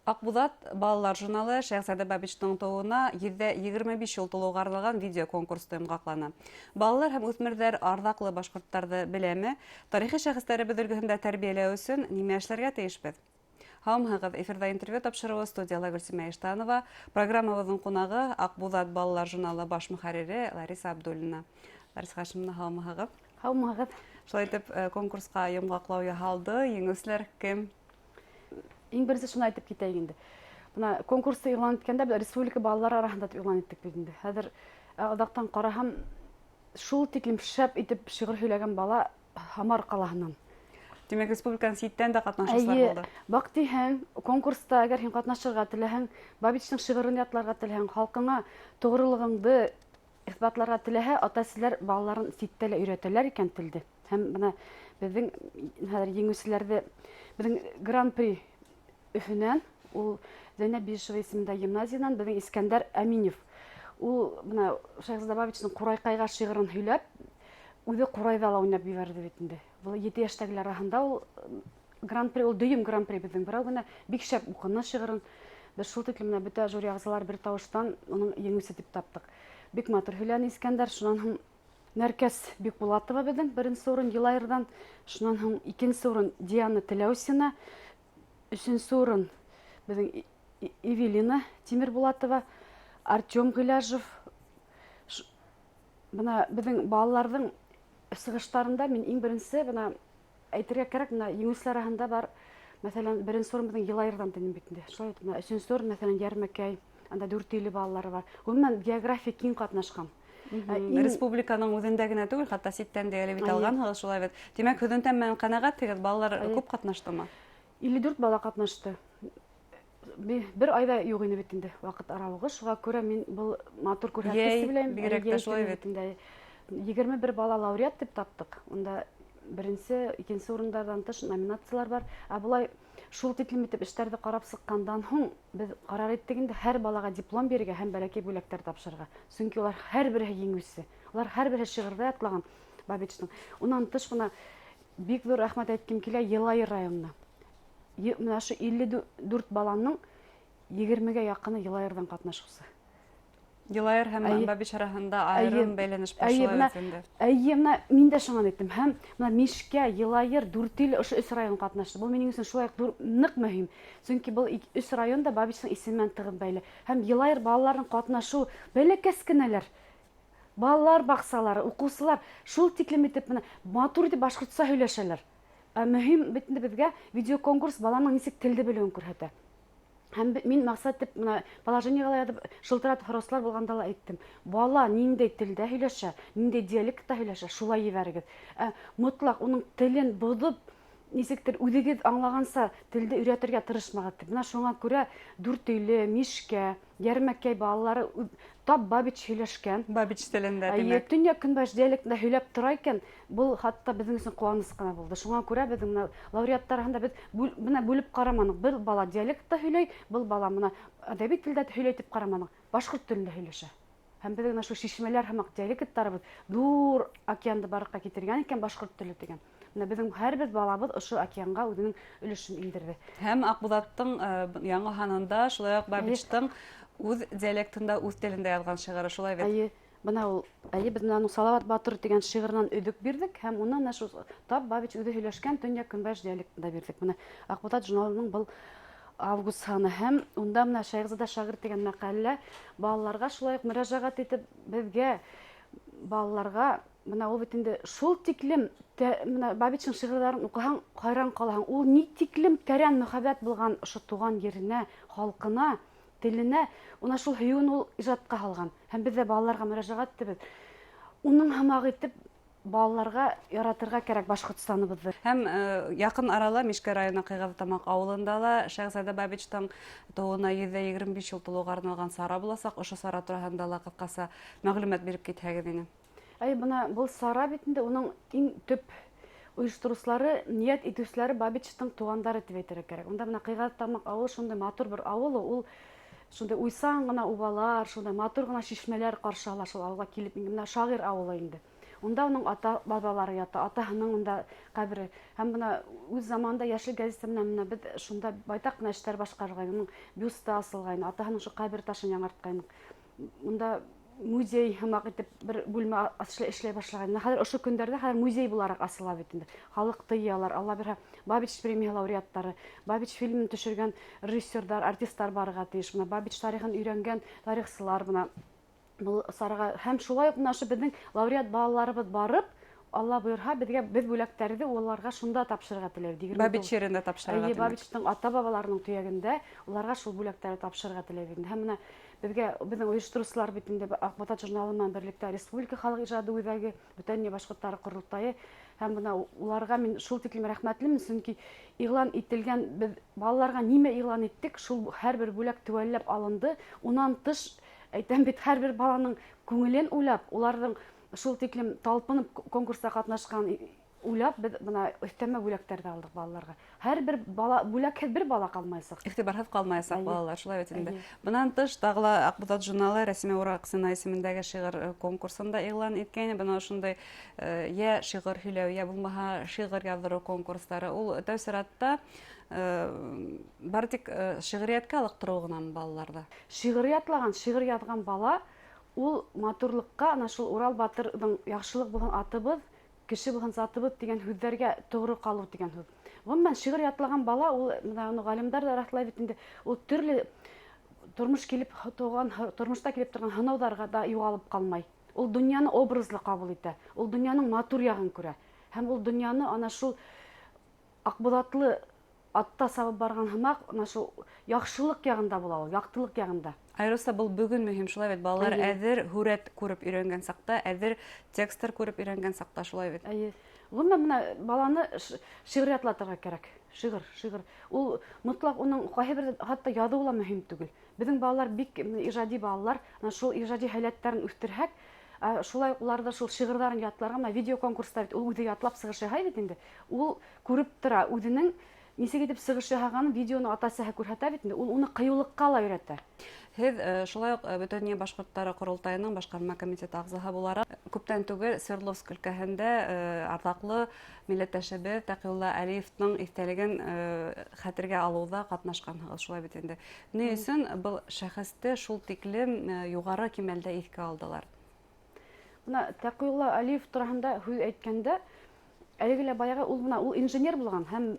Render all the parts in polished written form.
Аҡбуҙат балалар журналы Шәһзадә Бабичтың тыуыуына 125 йыл тулыуға арналған видео конкурсты йомғаҡланы. Балалар һәм үҫмерҙәр арҙаҡлы башҡорттарҙы беләме? Тарихи шәхестәребеҙ өлгөһөндә тәрбиәләү өсөн нимә эшләргә тейешбеҙ? Һаумыһығыҙ! Эфирҙа интервью тапшырыуы, студияла Гөлсимә Иштанова. Программабыҙҙың ҡунағы Аҡбуҙат балалар журналы баш мөхәррире Лариса Абдуллина. Лариса Хашимовна, һаумыһығыҙ! Һаумыһығыҙ! Шулай итеп, конкурсҡа йомғаҡлау яһалды. Еңеүселәр кем? Иң беренсе шуны әйтеп китәйек инде. Бына конкурсты иғлан иткәндә беҙ республика балалары араһында тип иғлан иттек бит инде. Хәҙер аҙаҡтан ҡараһам, шул тиклем шәп итеп шиғыр һөйләгән бала Һамар ҡалаһынан. Тимәк, республиканың ситтән дә ҡатнашыусылар булды. Баҡ тиһәң, конкурста әгәр һин ҡатнашырға теләһәң, Бабичтың шиғырын ятларға теләһәң, халҡыңа тоғролоғоңдо иҫбатларға теләһә, ата-әсәләр балаларын ситтә лә өйрәтәләр икән телде. Һәм бына беҙҙең хәҙер еңеүселәрҙе беҙҙең гран-при Өфөнән, ул Зәйнәб Бишева исемендә гимназиянан беҙҙең Искәндәр Әминев. Ул бына Шәйхзада Бабичтың Ҡурайҡайға шиғырын һөйләп, үҙе ҡурайҙа ла уйнап ебәрҙе бит инде. Был 7 йәштәгеләр араһында ул гран-при, ул дөйөм гран-при беҙҙең берәү генә бик шәп уҡыны шиғырын. Беҙ шул тиклем менә бөтә жюри ағзалары бер тауыштан уның еңеүсе тип таптыҡ. Бик матур һөйләне Искәндәр. Шунан һуң Нәркәс Бикбулатова беҙҙең беренсе урын Йылайырҙан, шунан һуң икенсе урын Диана Теләүсина, өсөнсө урын беҙҙең Эвелина Тимербулатова, Артем Гыйләжев. Бына беҙҙең балаларҙың сығыштарында мин иң беренсе бына әйтергә кәрәк, бына еңеүселәр араһында бар, мәҫәлән, беренсе урын беҙҙең Йылайырҙан тинем бит инде. Шулай бит, бына өсөнсө урын, мәҫәлән, Йәрмәкәй, анда Дүртөйлө балалары бар. Ғөмүмән, география киң ҡатнашҡан. Республиканың үҙендә генә түгел, хатта ситтән дә әле бит алғанһығыҙ, шулай бит. Тимәк, һөҙөмтә менән ҡәнәғәтһегеҙ, балалар күп ҡатнаштымы? 54 бала ҡатнашты. Бер айҙа юҡ ине бит инде ваҡыт аралығы, шуға күрә мин был матур күрһәткес тип уйлайым. Бигерәк тә шулай бит. 21 бала лауреат тип таптыҡ. Унда беренсе, икенсе урындарҙан тыш номинациялар бар. Ә былай шул тиклем итеп эштәрҙе ҡарап сыҡҡандан һуң беҙ ҡарар иттек инде һәр балаға диплом бирергә һәм бәләкәй бүләктәр тапшырырға. Сөнки улар һәр береһе еңеүсе. Улар һәр береһе шиғырҙы ятлаған Бабичтың. Унан тыш бына бик ҙур рәхмәт әйткем килә Йылайыр районына. Менә ошо 54 баланың 20-гә яҡыны Йылайырҙан ҡатнашыусы. Йылайыр һәм Бабич араһында айырым бәйләнеш бар шулай бит инде. Әйе, менә мин дә шуңа әйттем. Һәм менә Мишкә, Йылайыр, Дүртөйлө ошо өс район ҡатнашты. Был минең өсөн шулай уҡ ҙур, ныҡ мөһим. Сөнки был өс район да Бабичтың исеме менән тығыҙ бәйле. Һәм Йылайыр балаларының ҡатнашыуы бәләкәс кенәләр. Балалар баҡсалары, уҡыусылар шул тиклем итеп менә матур итеп башҡортса һөйләшәләр. Ә мөһим бит инде беҙгә видеоконкурс баланың нисек телде белеүен күрһәтә. Һәм мин маҡсат итеп менә положениеға ла яҙып, шылтыратып һораусылар булғанда ла әйттем. Бала ниндәй телдә һөйләшә, ниндәй диалектта һөйләшә, шулай ебәрегеҙ. Ә мотлаҡ уның телен боҙоп, нисектер үҙегеҙ аңлағанса телде өйрәтергә тырышмағыҙ тип. Менә шуңа күрә Дүртөйлө, Мишкә, Йәрмәкәй балалары тап Бабич һөйләшкән. Бабич телендә, тимәк. Төньяҡ-көнбайыш диалектында һөйләп тора икән, был хатта беҙҙең өсөн ҡыуаныс ҡына булды. Шуңа күрә беҙҙең менә лауреаттар араһында беҙ бына бүлеп ҡараманыҡ. Был бала диалектта һөйләй, был бала бына әҙәби телдә һөйләй тип ҡараманыҡ. Башҡорт телендә һөйләшә. Һәм беҙҙең менә шул шишмәләр һымаҡ диалекттарыбыҙ ҙур океанды барлыҡҡа китергән икән башҡорт теле тигән. Менә беҙҙең һәр бер балабыҙ ошо океанға үҙенең өлөшөн индерҙе. Һәм Аҡбуҙаттың яңы һанында шулай уҡ Бабичтың үҙ диалектында, үҙ телендә яҙған шиғыры, шулай бит? Әйе, бына ул, әйе, беҙ менә уның Салават батыр тигән шиғырынан өҙөк бирҙек һәм уны менә шул тап Бабич үҙе һөйләшкән төньяҡ-көнбайыш диалектында бирҙек. Менә Аҡбуҙат журналының был август һаны һәм унда менә Шәйхзада шағир тигән мәҡәлә балаларға шулай уҡ мөрәжәғәт итеп беҙгә балаларға бына ул бит инде шул тиклем менә Бабичтың шиғырҙарын уҡыһаң хайран ҡалаһың. Ул ни тиклем тәрән мөхәббәт булған ошо туған еренә, халҡына, теленә, уна шул һөйөүен ул ижадҡа һалған. Һәм беҙ дә балаларға мөрәжәғәт итебеҙ. Уның һымаҡ итеп балаларға яратырға кәрәк Башҡортостаныбыҙҙы. Һәм яҡын арала Мишкә районы Ҡыйғаҙытамаҡ ауылында ла Шәһзада Бабичтың тыуыуына 125 йыл тулыуға арналған сара буласаҡ. Ошо сара тураһында ла ҡыҫҡаса мәғлүмәт биреп китһәгеҙ ине. Әй, бына был сара бит инде уның иң төп ойоштороусылары, ниәт итеүселәре Бабичтың туғандары тип әйтергә кәрәк. Унда бына Ҡыйғаҙытамаҡ ауылы шундай матур бер ауыл ул. Шундай уйсан ғына убалар, шундай матур ғына шишмәләр ҡаршы ала шул ауылға килеп. Бына шағир ауылы инде. Унда уның ата-бабалары ята, атаһының унда ҡәбере. Һәм бына үҙ заманында Йәшел гәзите менән менә беҙ шунда байтаҡ ҡына эштәр башҡарғайныҡ. Уның бюсты асылғайны, атаһының шул ҡәбер ташын яңыртҡайныҡ. Унда музей һымаҡ итеп бер бүлмә эшләй башлағайны. Хәҙер ошо көндәрҙә хәҙер музей булараҡ асыла бит инде. Халыҡты йыялар, Алла бирһә, Бабич премия лауреаттары, Бабич фильмын төшөргән режиссерҙар, артисттар барырға тейеш. Бына Бабич тарихын өйрәнгән тарихсылар бына был сараға һәм шулай уҡ бына ошо беҙҙең лауреат балаларыбыҙ барып, Алла бойорһа, беҙгә беҙ бүләктәрҙе уларға шунда тапшырырға теләйбеҙ. Бабич ерендә тапшырырға Эйе, Бабичтың ата-бабаларының төйәгендә уларға шул бүләктәрҙе тапшырырға теләйбеҙ. Һәм бына беҙгә беҙҙең ойоштороусылар бит инде Аҡбуҙат журналы менән берлектә Республика халыҡ ижады үҙәге, Бөтә донъя башҡорттары ҡоролтайы. Һәм бына уларға мин шул тиклем рәхмәтлемен, сөнки иғлан ителгән беҙ балаларға нимә иғлан иттек, шул һәр бер бүләк теүәлләп алынды. Унан тыш, әйтәм бит, һәр бер баланың күңелен уйлап, уларҙың шул тиклем талпынып конкурста ҡатнашҡан уйлап, беҙ бына өҫтәмә бүләктәрҙе алдыҡ балаларға. Һәр бер бала, бүләкһеҙ бер бала ҡалмаясаҡ. Иғтибарһыҙ ҡалмаясаҡ балалар, шулай бит инде. Бынан тыш, тағы ла Аҡбуҙат журналы Рәсимә Ураҡсина исемендәге шиғыр конкурсын да иғлан иткәйне. Бына ошондай йә шиғыр һөйләү, йә булмаһа шиғыр яҙҙырыу конкурстары. Ул тәү сиратта бары тик шиғриәткә ылыҡтырыу ғынамы балаларҙы? Шиғыр ятлаған, шиғыр яҙған бала ул матурлыҡҡа, ана шул Урал батырҙың яҡшылыҡ булһын атыбыҙ, кеше булһын затыбыҙ тигән һүҙҙәргә тоғро ҡалыу тигән һүҙ. Ғөмүмән, шиғыр ятлаған бала, ул, бына уны ғалимдар ҙа раҫлай бит инде, ул төрлө тормош килеп тыуған, тормошта килеп торған һынауҙарға да юғалып ҡалмай. Ул донъяны образлы ҡабул итә, ул донъяның матур яғын күрә. Һәм ул донъяны ана шул аҡбуҙатлы атта сабып барған һымаҡ, ана шул яҡшылыҡ яғында була ул, яҡтылыҡ яғында. Айырыуса был бөгөн мөһим, шулай бит, балалар әҙер һүрәт күреп өйрәнгән саҡта, әҙер текстар күреп өйрәнгән саҡта, шулай бит. Эйе. Ғөмүмән, бына баланы шиғыр ятлатырға кәрәк. Шиғыр, шиғыр. Ул мотлаҡ уның ҡайһы бер хатта яҙыуы ла мөһим түгел. Беҙҙең балалар бик ижади балалар, ана шул ижади һәләттәрен үҫтерһәк, шулай уҡ уларҙы шул шиғырҙарын ятларға, бына видеоконкурстар бит, ул үҙе ятлап сығыш яһай бит инде. Ул күреп тора үҙенең нисек итеп сығыш яһағанын, видеоны ата-әсәһе күрһәтә бит инде, ул уны ҡыйыулыҡҡа ла өйрәтә. Һеҙ шулай уҡ Бөтә донъя башҡорттары ҡоролтайының башҡарма комитеты ағзаһы булараҡ күптән түгел Свердловск өлкәһендә арҙаҡлы милләттәшебеҙ Тәҡиулла Әлиевтың иҫтәлеген хәтергә алыуҙа ҡатнашҡанһығыҙ, шулай бит инде. Ни өсөн был шәхесте шул тиклем юғары кимәлдә иҫкә алдылар? Бына Тәҡиулла Әлиев тураһында һүҙ әйткәндә, әлеге лә баяғы ул бына ул инженер булған һәм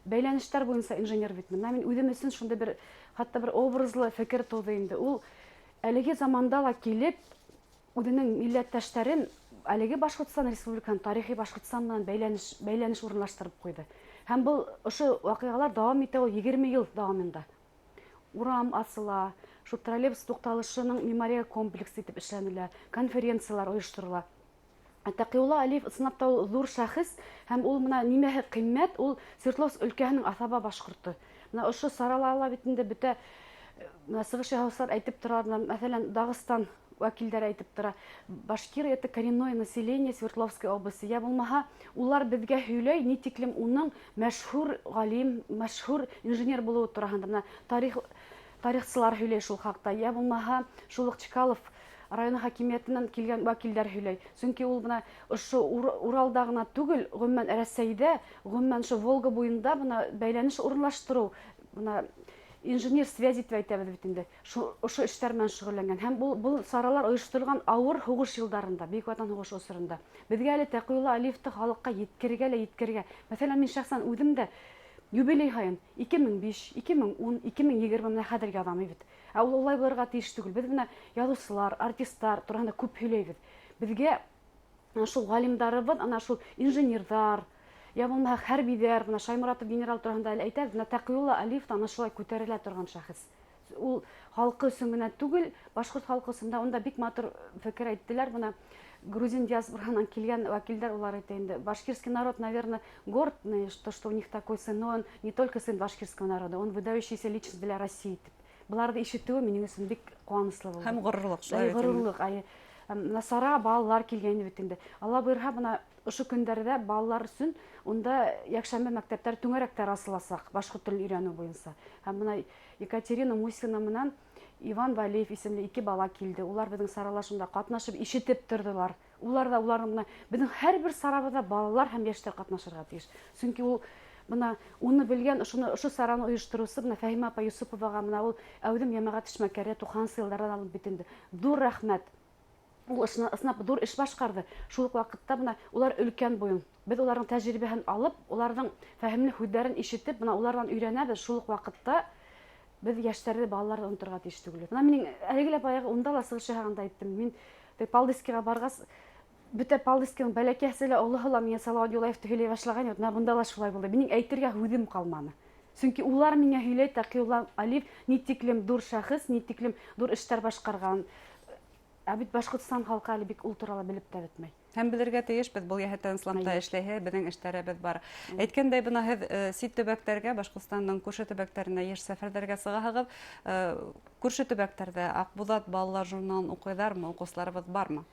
бәйләнештәр буйынса инженер бит. Бына мин үҙем өсөн шундай бер, хатта бер образлы фекер тыуҙы инде. Ул әлеге заманда ла килеп, үҙенең милләттәштәрен әлеге Башҡортостан Республикаһының тарихи Башҡортостан менән бәйләнеш урынлаштырып ҡуйҙы. Һәм был ошо ваҡиғалар дауам итә ул 20 йыл дауамында. Урам асыла, шул троллейбус туҡталышының мемориаль комплексы итеп эшләнелә, конференциялар ойошторола. Тәҡиулла Әлиев ысынлап та ул ҙур шәхес һәм ул бына нимәһе ҡиммәт, ул Свердловск өлкәһенең аҫаба башҡорто. Бына ошо сарала ла бит инде бөтә бына сығыш яһаусылар әйтеп тора, бына, мәҫәлән, Дағыстан вәкилдәре әйтеп тора, башкиры это коренное население Свердловской области. Я булмаһа, улар беҙгә һөйләй, ни тиклем уның мәшһүр ғалим, мәшһүр инженер булыуы тураһында. Бына тарихсылар һөйләй шул хаҡта. Я булмаһа, шул уҡ Чкалов районы хакимиәтенән килгән вәкилдәр һөйләй. Сөнки ул бына ошо Уралда ғына түгел, ғөмүмән Рәсәйҙә, ғөмүмән ошо Волга буйында бына бәйләнеш урынлаштырыу, бына инженер связи тип әйтәбеҙ бит инде. Ошо эштәр менән шөғөлләнгән. Һәм был саралар ойошторолған ауыр һуғыш йылдарында, Бөйөк Ватан һуғышы осоронда. Беҙгә әле Тәҡиулла Әлиевте халыҡҡа еткерергә лә еткерергә. Мәҫәлән, мин шәхсән үҙем дә юбилей һайын ике мең биш, ике мең ун, ике мең егерме менән хәҙер яҙам бит. Ә ул улай булырға тейеш түгел. Беҙ бына яҙыусылар, артисттар тураһында күп һөйләйбеҙ. Беҙгә ана шул ғалимдарыбыҙ, ана шул инженерҙар, я булмаһа хәрбиҙәр, бына Шайморатов генерал тураһында әле әйтәбеҙ, бына Тәҡиулла Әлиев та ана шулай күтәрелә торған шәхес. Ул халҡы өсөн генә түгел, башҡорт халҡы өсөн дә. Унда бик матур фекер әйттеләр. Бына грузин диаспораһынан килгән вәкилдәр улар әйтә инде, башкирский народ, наверное, горд, что у них такой сын, но он не только сын башкирского народа, он выдающийся личность для России. Быларҙы ишетеүе минең өсөн бик ҡыуаныслы булды. Һәм ғорурлыҡ, шулай Әй, бит инде. ғорурлыҡ, әй. Һәм сара балалар килгән бит инде. Алла бойорһа, бына ошо көндәрҙә балалар өсөн унда йәкшәмбе мәктәптәр түңәрәктәр асыласаҡ башҡорт телен өйрәнеү буйынса. Һәм бына Екатерина Мусина менән Иван Валеев исемле ике бала килде. Улар беҙҙең сарала шунда ҡатнашып, ишетеп торҙолар. Улар ҙа уларҙың бына беҙҙең һәр бер сарабыҙҙа балалар һәм йәштәр ҡатнашырға тейеш. Сөнки ул бына уны белгән, ошоно ошо сараны ойоштороусы бына Фәһимә апай Юсуповаға бына ул әүҙем йәмәғәт эшмәкәре 90-нсы йылдарҙан алып бит инде. Ҙур рәхмәт. Ул ысынлап ҙур эш башҡарҙы. Шул уҡ ваҡытта бына улар өлкән бойон. Беҙ уларҙың тәжрибәһен алып, уларҙың фәһемле һүҙҙәрен ишетеп, бына уларҙан өйрәнәбеҙ. Шул уҡ ваҡытта беҙ йәштәрҙе, балаларҙы оноторға тейеш түгел. Бына минең әлеге лә баяғы унда ла сығыш яһағанда әйттем. Мин Палдискиға барғас, бөтә Палдискиның бәләкәсе лә, олоһо ла миңә Салауат Юлаевты һөйләй башлаған. Бына бында ла шулай булды. Минең әйтергә һүҙем ҡалманы. Сөнки улар миңә һөйләй, Тәҡиулла Алиев ни тиклем ҙур шәхес, ни тиклем ҙур эштәр башҡарған. Ә бит Башҡортостан халҡы әле бик ул турала белеп тә бөтмәй. Һәм белергә тейешбеҙ, был йәһәттән исламда эшләйһе, беҙҙең эштәребеҙ бар. Әйткәндәй, бына һеҙ сит төбәктәргә, Башҡортостандың күрше төбәктәренә йыш сәфәрҙәргә сығаһығыҙ. Күрше төбәктәрҙә Аҡбуҙат балалар журналын уҡыйҙармы, уҡыусыларыбыҙ бармы?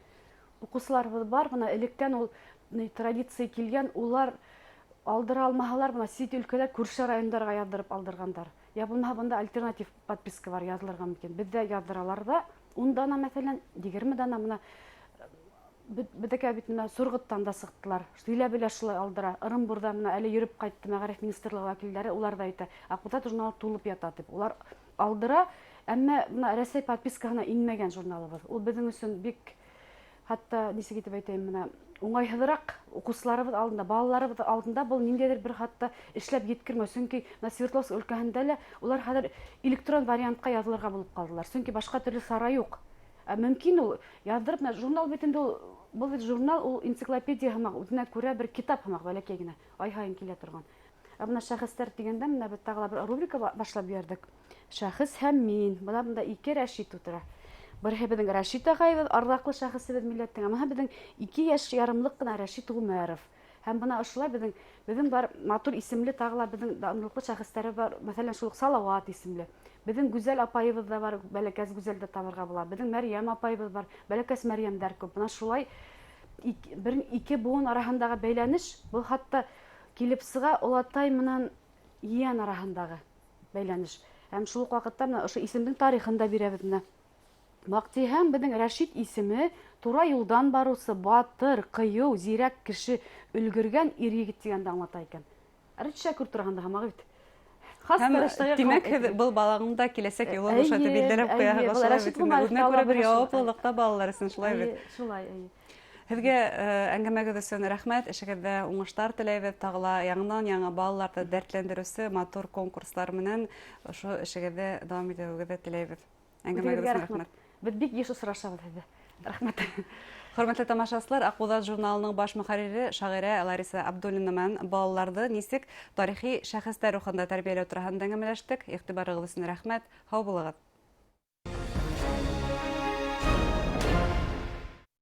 Уҡыусыларыбыҙ бар, бына электән ул традиция килгән, улар алдыра алмаһалар, бына сит өлкәлә күрше райондарға яҙҙырып алдырғандар. Я булмаһа, бында альтернатив подписка бар, яҙылырға мөмкин. Беҙҙә яҙҙыралар ҙа, 10 дана, мәҫәлән, 20 дана, бына беҙҙекә бит бына Сурғоттан да сыҡтылар. Силәбе лә шулай алдыра. Ырымбурҙа бына әле йөрөп ҡайтты мәғариф министрлығы вәкилдәре, улар ҙа әйтә, Аҡбуҙат журналы тулып ята тип. Улар алдыра, әммә бына Рәсәй подпискаһына инмәгән журналыбыҙ. Ул беҙҙең өсөн бик, хатта нисек итеп әйтәйем, бына уңайһыҙыраҡ уҡыусыларыбыҙ алдында, балаларыбыҙ алдында был ниндәйҙер бер хатта эшләп еткермәү. Сөнки бына Свердловск өлкәһендә лә улар хәҙер электрон вариантҡа яҙылырға булып ҡалдылар. Сөнки башҡа төрлө сара юҡ. Ә мөмкин ул яҙҙырып, бына журнал бит инде ул, был бит журнал, ул энциклопедия һымаҡ, үҙенә күрә бер китап һымаҡ, бәләкәй генә, ай һайын килә торған. Ә бына шәхестәр тигәндә, бына беҙ тағы ла бер рубрика башлап ебәрҙек. Шәхес һәм мин. Бына бында ике Рәшит ултыра. Береһе беҙҙең Рәшит ағайыбыҙ, арҙаҡлы шәхесебеҙ милләттең. Ә бына беҙҙең 2 йәш ярымлыҡ ҡына Рәшит Ғүмәров. Һәм бына ошолай беҙҙең бар матур исемле тағы ла беҙҙең данлыҡлы шәхестәре бар. Мәҫәлән, шул уҡ Салауат исемле. Беҙҙең Гүзәл апайыбыҙ ҙа бар, бәләкәс Гүзәл дә табырға була. Беҙҙең Мәрйәм апайыбыҙ бар, бәләкәс Мәрйәмдәр күп. Бына шулай бер ике быуын араһындағы бәйләнеш, был хатта килеп сыға олатай менән ейән араһындағы бәйләнеш. Һәм шул уҡ ваҡытта бына ошо исемдең тарихын да бирәбеҙ менә. Маҡтиһәң, беҙҙең Рәшит исеме тура юлдан барыусы, батыр, ҡыйыу, зирәк кеше, өлгөргән ир егет тигәнде аңлата икән. Рәшит Шәкүр тураһында һамаҡ бит. Хас Һәм, тырышлығы тимәк, ҡалып һеҙ әйтелә. был балағың да киләсәк юлын ошо итеп Эйе, билдәләп эйе, ҡуяһығыҙ, был шулай Рәшит бит инде. Ғүмәровты Үҙенә күрә бер алла бирһә шулай. яуаплылыҡ та балалар өсөн, шулай бит. Эйе, шулай, эйе. Һеҙгә әңгәмәгеҙ өсөн рәхмәт, эшегеҙҙә уңыштар теләйбеҙ. Тағы ла яңынан-яңы балаларҙы дәртләндереүсе матур конкурстар менән ошо эшегеҙҙе дауам итеүегеҙҙе теләйбеҙ. Әңгәмәгеҙ Үҙегеҙгә өсөн рәхмәт. рәхмәт. Беҙ бик йыш осрашабыҙ һеҙҙе. Рәхмәт. Хөрмәтле тамашасылар, Аҡбуҙат журналының баш мөхәррире шағирә Лариса Абдуллина менән балаларҙы нисек тарихи шәхестәр рухында тәрбиәләү тураһында әңгәмәләштек. Иғтибарығыҙ өсөн рәхмәт. Һау булығыҙ.